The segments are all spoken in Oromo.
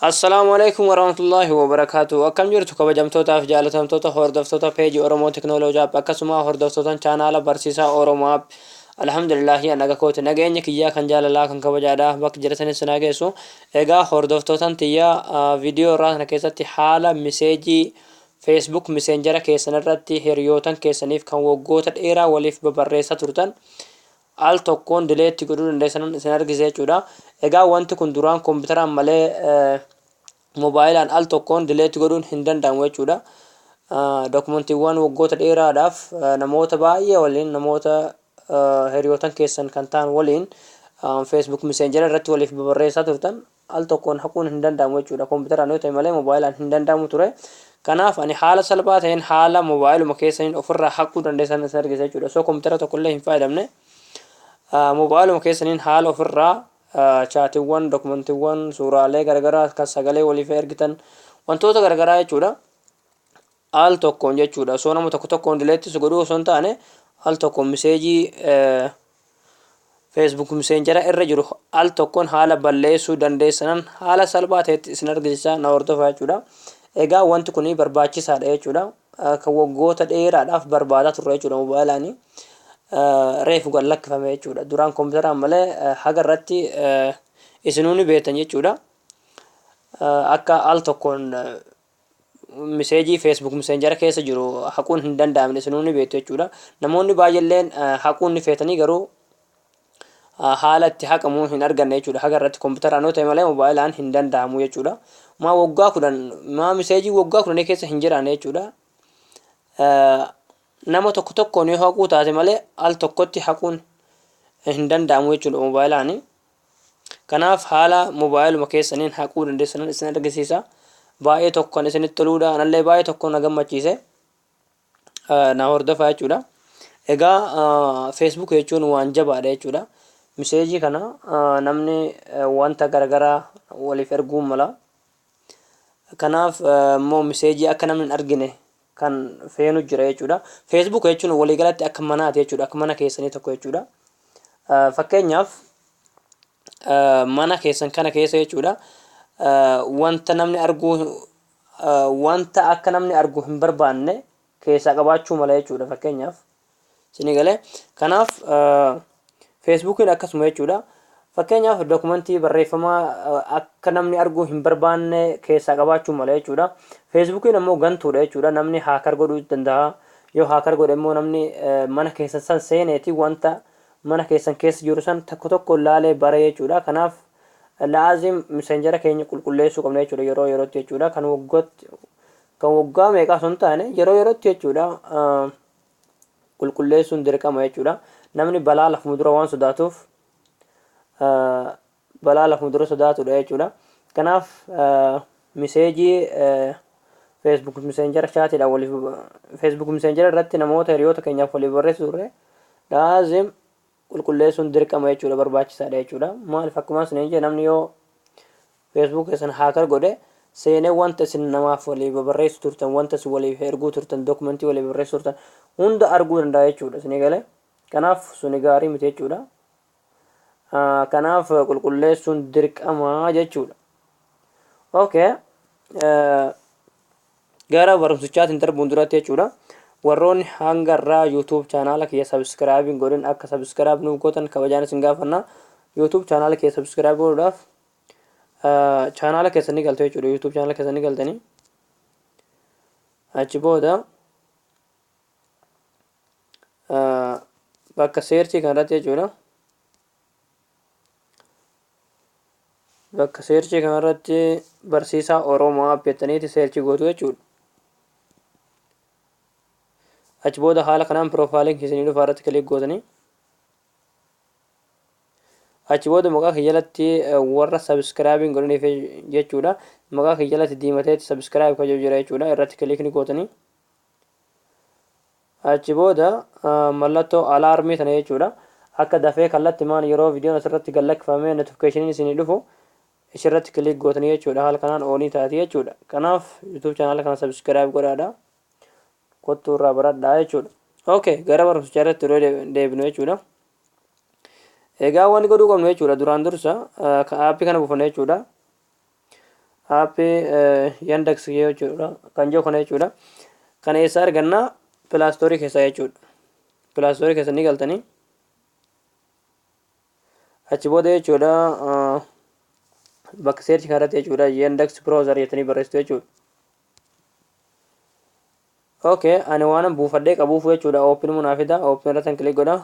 Assalaamu alaikum warahmatullahi wabarakaatu. Akkam jirtu kabajamtootaaf jaalatamtoota hordoftoota peejii Oromoo Teknooloojii App, akkasuma hordoftoota chaanaala Barsiisaa Oromoo App. Alhamdulillahi, naga kooti, nageenya kiyyaa kan jaalalaa kan kabajaadha bakka jiratanis sinaa geessu. Egaa hordoftootan tiyyaa, viidiyoo irraa kana keessatti haala message Facebook Messengera keessan irratti hiriyootan keessaniif kan waggoota dheeraa waliif babarreessaa turtan al tokkoon delete godhuu dandeessan isin argisiisa jechuudha. Egaa wanti kun duraan kompiitaraan malee moobaayilaan al tokkoon delete godhuun hin danda'amu jechuudha. Dookumentiiwwan waggoota dheeraadhaaf namoota baay'ee waliin, namoota hiriyootan keessan kan ta'an waliin Facebook Messenger irratti waliif babarreessaa turtan al tokkoon haquun hin danda'amu jechuudha. Kompiitaraan yoo ta'e malee moobaayilaan hin danda'amu ture. Kanaaf ani haala salphaa ta'een haala moobaayiluma keessaniin ofirraa haquu dandeessan isin argisiisa jechuudha. Osoo kompiitara tokkollee hin fayyadamne moobaayiluma keessaniin haala ofirraa chaatiiwwan, dookumentiiwwan, suuraalee garaagaraa kan sagalee waliif ergitan, wantoota garaagaraa jechuudha. Al tokkoon jechuudha. Osoo nama tokko tokkoon deleteis godhuu osoo hin taane, al tokkoon message Facebook Messengera irra jiru al tokkoon haala balleessuu dandeessanan haala salphaa ta'etti isin argisiisa, na hordofaa jechuudha. Egaa wanti kun barbaachisaadha jechuudha. Kan waggoota dheeraadhaaf barbaadaa turre jechuudha moobaayilaanii. Reefu gad lakkifame jechuudha. Duraan kompiitaraan malee haga irratti isinuu ni beektan jechuudha. Akka al tokkoon message Facebook Messengera keessa jiru haquun hin danda'amne isinuu ni beektu jechuudha. Namoonni baay'eelleen haquun ni feetanii, garuu haala itti haqamuu hin arganne jechuudha. Haga irratti kompiitaraan yoo ta'e malee moobaayilaan hin danda'amu jechuudha. Maa waggaa 10 maa message waggaa 10 keessa hin jiraanne jechuudha. Nama tokko tokkoon yoo haquu taate malee al tokkotti haquun hin danda'amu jechuudha moobaayilaani. Kanaaf haala moobaayiluma keessaniin haquu dandeessan isin argisiisa. Baay'ee tokko kan isinitti toluudha. Anallee baay'ee tokko na gammachiise. Na hordofaa jechuudha. Egaa Facebook jechuun waan jabaadha jechuudha. Message kana namni wanta garaagaraa waliif erguu mala. Kanaaf immoo message akka namni hin argine kan feenu jira jechuudha. Facebook jechuun waliigalatti akka manaati jechuudha. Akka mana keessanii tokko jechuudha. Fakkeenyaaf, mana keessan kana keessa jechuudha. Wanta namni arguu, wanta akka namni argu hin barbaanne keessaa qabaachuu mala jechuudha fakkeenyaaf. Isinii galee? Kanaaf Facebookiin akkasuma jechuudha. Fakkeenyaaf, dookumentii barreeffamaa akka namni arguu hin barbaanne keessaa qabaachuu mala jechuudha. Facebookiin ammoo gantuudha jechuudha. Namni hacker godhuu danda'a. Yoo hacker godhe immoo namni mana keessan san seeneeti wanta mana keessan keessa jiru san tokko tokko laalee bare jechuudha. Kanaaf laazim Messengera keenya qulqulleessuu qabna jechuudha yeroo yerootti jechuudha. Kan waggooti, kan waggaa meeqaa osoo hin taane, yeroo yerootti jechuudha qulqulleessuun dirqama jechuudha. Namni balaa lafuma dura waan sodaatuuf, balaa lafuma dura sodaatudha jechuudha. Kanaaf message Facebook Messengera chaatiidhaan waliif Facebook Messengera irratti namoota hiriyoota keenyaaf waliif barreessu turre laazim qulqulleessuun dirqama jechuudha, barbaachisaadha jechuudha. Maaliif, akkuma isin jedhe, namni yoo Facebook keessan hacker godhe seenee wanta isin namaaf waliif barreessu turtan, wanta isin waliif erguu turtan, dookumentii waliif barreessu turtan hunda arguu danda'a jechuudha. Isinii galee? Kanaaf suni gaarii miti jechuudha. Kanaaf qulqulleessuun dirqama jechuudha. Okay. Gara barumsichaatiin darbuun duratti jechuudha. Warroonni hanga irraa YouTube chaanaala kiyya subscribe hin godhin akka subscribe nuuf gootan kabajaan isin gaafanna. YouTube chaanaala kiyya subscribe godhuudhaaf chaanaala keessan ni galtu jechuudha. YouTube chaanaala keessan ni galtanii. Achi booda bakka search kanarratti jechuudha. Bakka search kanarratti Barsiisaa Oromoo App jettaniiti search gootu jechuudha. Achi booda haala kanaan profileiin keessanii dhufa, irratti click gootanii. Achi booda maqaa kiyya jalatti warra subscribe hin godhaniif jechuudha. Maqaa kiyya jalatti diimateetti subscribe kan jiru jira jechuudha. Irratti click ni gootanii. Achi booda mallattoo alarm tana jechuudha. Akka dafee kallattimaan yeroo viidiyoon asirratti gad lakkifamee notificationiin isinii dhufu isirratti click gootanii jechuudha. Haala kanaan on taati jechuudha. Kanaaf YouTube chaanaala kana subscribe godhaadha. Kottuu irraa baradhaa jechuudha. Okay, gara barumsichaa irratti yeroo deebinu jechuudha. Egaa wanni godhuu qabnu jechuudha, duraan dursa app kana buufanna jechuudha. Aappii Yandex jechuudha kan jiru kana jechuudha. Kana eessa arganna? Play Store keessaa jechuudha. Play Store keessa ni galtanii, achi booda jechuudha bakka search kanarratti jechuudha Yandex Browser jettanii barreessitu jechuudha. Okay, ani waan buufadhee qabuuf jechuudha open munaa fida. Open irratti click godha.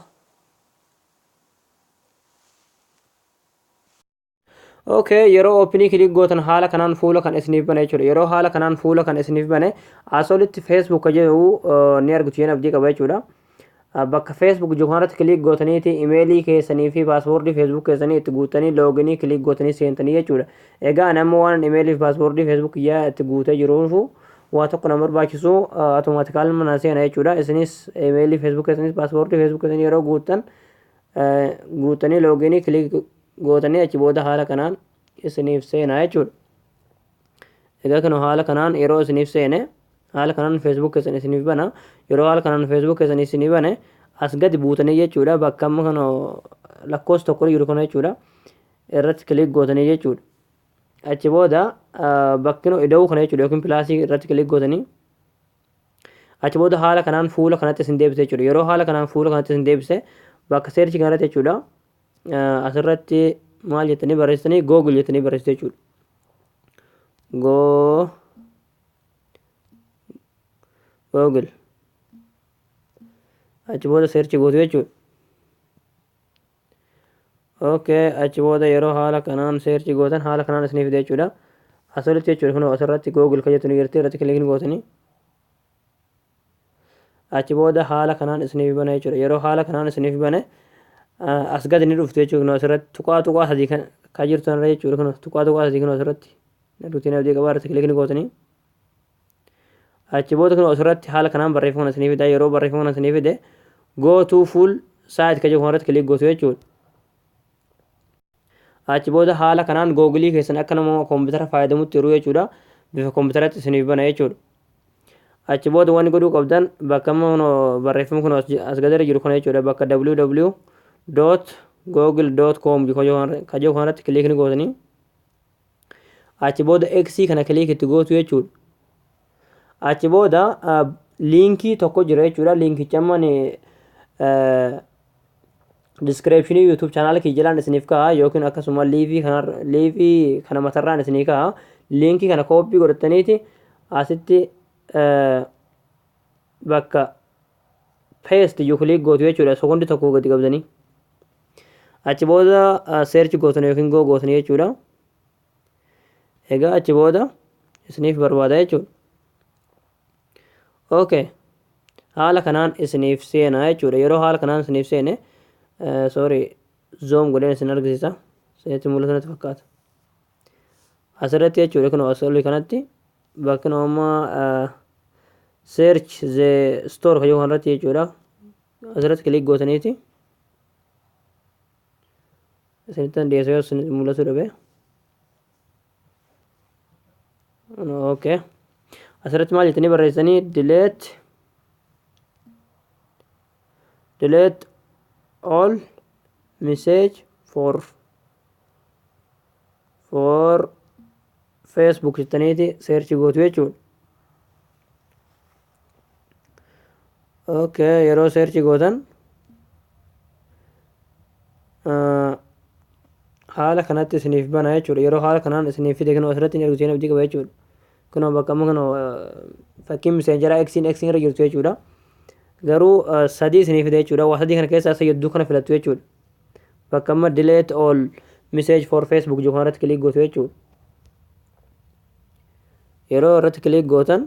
Okay, yeroo openii click gootan haala kanaan fuula kan isiniif bane jechuudha. Yeroo haala kanaan fuula kan isiniif bane, as olitti Facebook jedhu ni argitu jeen abdii qaba jechuudha. Bakka Facebook jiru kanarratti click gootaniiti imeelii keessanii fi paaswoordii Facebook keessanii itti guutanii loginii click gootanii seentanii jechuudha. Egaa ani amma waan imeelii fi paaswoordii Facebook kiyyaa itti guutee jiruufu waa tokko nama barbaachisu, automatically mana seena jechuudha. Isinis imeelii Facebook keessanis paaswoordii Facebook keessanii yeroo guuttan guutanii loginii click gootanii achi booda haala kanaan isiniif seenaa jechuudha. Egaa kan haala kanaan yeroo isiniif seene, haala kanaan Facebook keessan isiniif bana. Yeroo haala kanaan Facebook keessan isiniif bane, as gadi buutanii jechuudha bakka amma kana lakkoofsa tokko jiru kana jechuudha irratti click gootanii jechuudha. Achi booda bakki ida'uu kana jechuudha yookiin plusii irratti click gootanii achi booda haala kanaan fuula kanatti isin deebise jechuudha. Yeroo haala kanaan fuula kanatti isin deebise, bakka search kanarratti jechuudha asirratti maal jettanii barreessitanii? Google jettanii barreessitu jechuudha. Google achi booda search gootu jechuudha. Okay, achi booda yeroo haala kanaan search gootan haala kanaan isinii fide jechuudha. Asirratti jechuudha kun asirratti Google kan jettu ni jirti, irratti click gootanii achi booda haala kanaan isiniif bana jechuudha. Yeroo haala kanaan isiniif bane, as gadi ni dhuftu jechuudha. Kun asirratti tuqaa tuqaa sadii kan jirtu kanarra jechuudha. Kun tuqaa tuqaa sadii kun asirratti ruutiin abdii qabaa, irratti click gootanii achi booda kun asirratti haala kanaan barreeffama kana isinii fida. Yeroo barreeffama kana isinii fide, go to full site kan jedhu kanarratti click gootu jechuudha. Achi booda haala kanaan Googilii keessan akka nama koompitara fayyadamutti yeroo jechuudha bifa koompitaratti isiniif bana jechuudha. Achi booda wanni godhuu qabdan bakka amma barreeffamni kun as gadeera jiru kana jechuudha, bakka www.google.com kan jedhu kanarratti click ni gootanii achi booda X kana click itti gootu jechuudha. Achi booda liinkii tokko jira jechuudha. Liinkicha amma descriptionii YouTube channel kiyya jalaan isiniif ka'a yookiin akkasuma liivii kana matarraan isinii ka'a. Liinkii kana copy godhataniiti asitti bakka paste iyyuu click gootu jechuudha. Sekoondii tokko gadi qabdanii. Achi booda search gootan yookiin go gootanii jechuudha. Egaa achi booda isiniif barbaada jechuudha. Okay. Haala kanaan isiniif seena jechuudha. Yeroo haala kanaan isiniif seene, sorry, zoom godheen isin argisiisa. Isinitti mul'atu natti fakkaata. Asirratti jechuudha kun as olii kanatti bakki amma search the store kan jedhu kanarratti jechuudha. Asirratti click gootaniiti. Isinitti dhiyeessee yoo isin mul'atu dhabe. Okay. Asirratti maal jettanii barreessanii? Delete all message for Facebook jettaniiti search gootu jechuudha. Okay, yeroo search gootan haala kanatti isiniif bana jechuudha. Yeroo haala kanaan isiniif fide, kan asirratti hin argitu abdii qaba jechuudha. Kunoo bakka amma kunoo fakkiin miseenjaraa Xiin Xiin irra jirtu jechuudha. Garuu sadii isinii fide jechuudha. Waa sadii kana keessaa isa jidduu kana filattu jechuudha. Bakka amma delete all message for Facebook jedhu kanarratti click gootu jechuudha. Yeroo irratti click gootan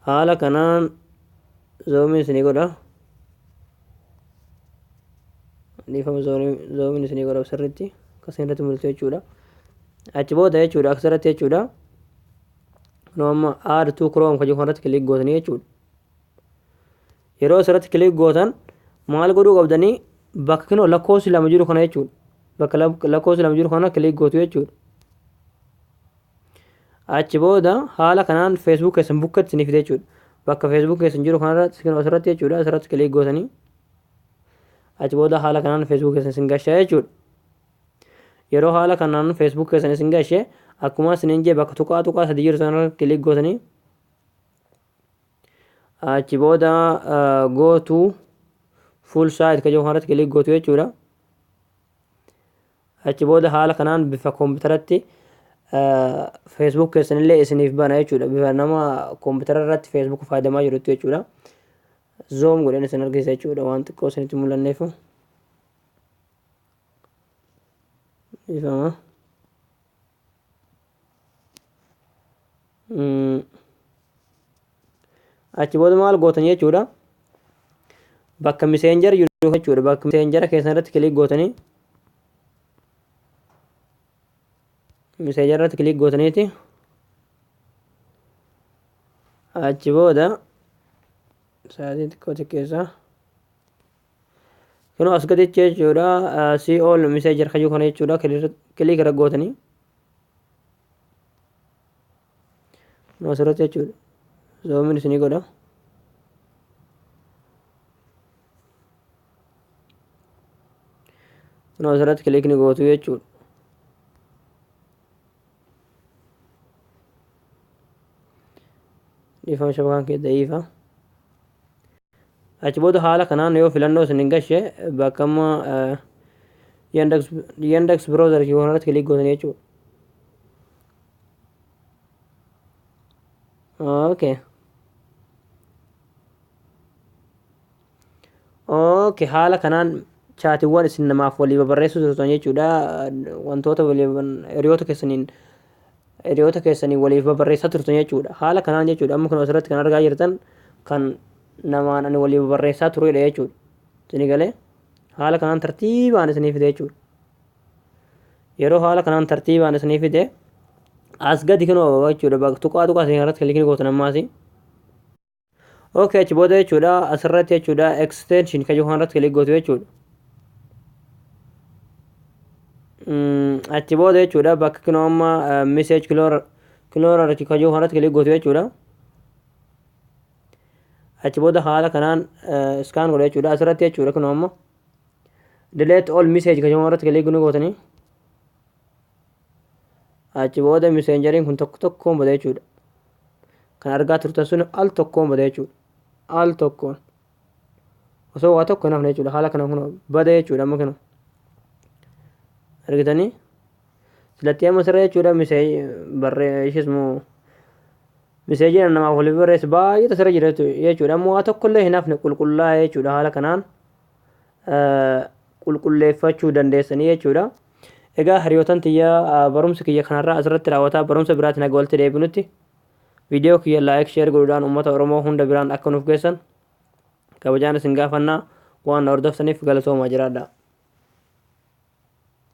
haala kanaan zoomiin isinii godha. Dhiifama, zoomiin isinii godha sirriitti akkasiin irratti mul'atu jechuudha. Achi booda jechuudha asirratti jechuudha. Kunoo amma add to Chrome kan jedhu kanarratti click gootanii jechuudha. Yeroo asirratti click gootan maal godhuu qabdanii? Bakka kinoo lakkoofsi lama jiru kana jechuudha. Bakka lakkoofsi lama jiru kana click gootu jechuudha. Achi booda haala kanaan Facebook keessan bukkatti isinii fide jechuudha. Bakka Facebook keessan jiru kanarratti kinoo asirratti jechuudha, asirratti click gootanii achi booda haala kanaan Facebook keessan isin gashaa jechuudha. Yeroo haala kanaan Facebook keessan isin gashe, Akkuma isiniin jee bakka tuqaa tuqaa sadii jiru sanarra click gootanii achi booda go to full site ka jedhu kanarratti click gootu jechuudha. Achi booda haala kanaan bifa kompiitaratti Facebook keessanillee isiniif bana jechuudha. Bifa nama kompiitara irratti Facebook fayyadamaa jirutti jechuudha. Zoom godheen isin argisiisa jechuudha waan xiqqoo isinitti mul'anneefu. Ifama. Achi booda maal gootan jechuudha. Bakka Messenger jiru jechuudha. Bakka Messenger keessan irratti click gootanii Messenger irratti click gootaniiti achi booda sa'aatii xiqqoo xiqqeessaa. Kunoo as gaditti jechuudha see all messenger kayyuu kana jechuudha click irra gootanii kunoo asirratti jechuudha zoomiin isinii godha. Kunoo asirratti click ni gootu jechuudha. Dhiifama shabakaan kee da'iifa. Achi booda haala kanaan yoo filannoo isin hin gashe bakka amma Yandex browser yoo kanarratti click gootan jechuudha. Okay. Okay, haala kanaan chaatiiwwan isin namaaf walii babarreessuu turtan jechuudha. Wantoota walii hiriyoota keessaniin hiriyoota keessanii waliif babarreessaa turtan jechuudha. Haala kanaan jechuudha. Amma kun asirratti kan argaa jirtan kan namaan ani walii babarreessaa turedha jechuudha. Isinii galee haala kanaan tartiibaan isinii fide jechuudha. Yeroo haala kanaan tartiibaan isinii fide as gadi kunoo jechuudha. Bakka tuqaa tuqaa isin irratti click gootan ammaasi. Okay, achi booda jechuudha asirratti jechuudha extension kan jedhu kanarratti click gootu jechuudha. Achi booda jechuudha bakka kunoo amma message cleaner kan jedhu kanarratti click gootu jechuudha. Achi booda haala kanaan scan godha jechuudha asirratti jechuudha kunoo amma delete all message kan jedhu kanarratti click gootanii achi booda messengeriin kun tokko tokkoon bada jechuudha. Kan argaa turtan sun al tokkoon bada jechuudha. Al tokkoon. Osoo waa tokko hin hafne jechuudha. Haala kana kun bada jechuudha amma kana. Argitanii? Silatti amma sirra jechuudha barree ishis moo miseejiin namaaf waliif barreessu baay'eetu sirra jira jechuudha. Amma waa tokkollee hin hafne qulqullaa'ee jechuudha. Haala kanaan qulqulleeffachuu dandeessanii jechuudha. Egaa hiriyootan tiyya barumsa kiyya kanarraa asirratti raawwataa barumsa biraatiin haga walitti deebinutti viidiyoo kiyya like share godhuudhaan uummata Oromoo hunda biraan akka nuuf geessan kabajaan isin gaafannaa waan na hordoftaniif galatoomaa jiraadha.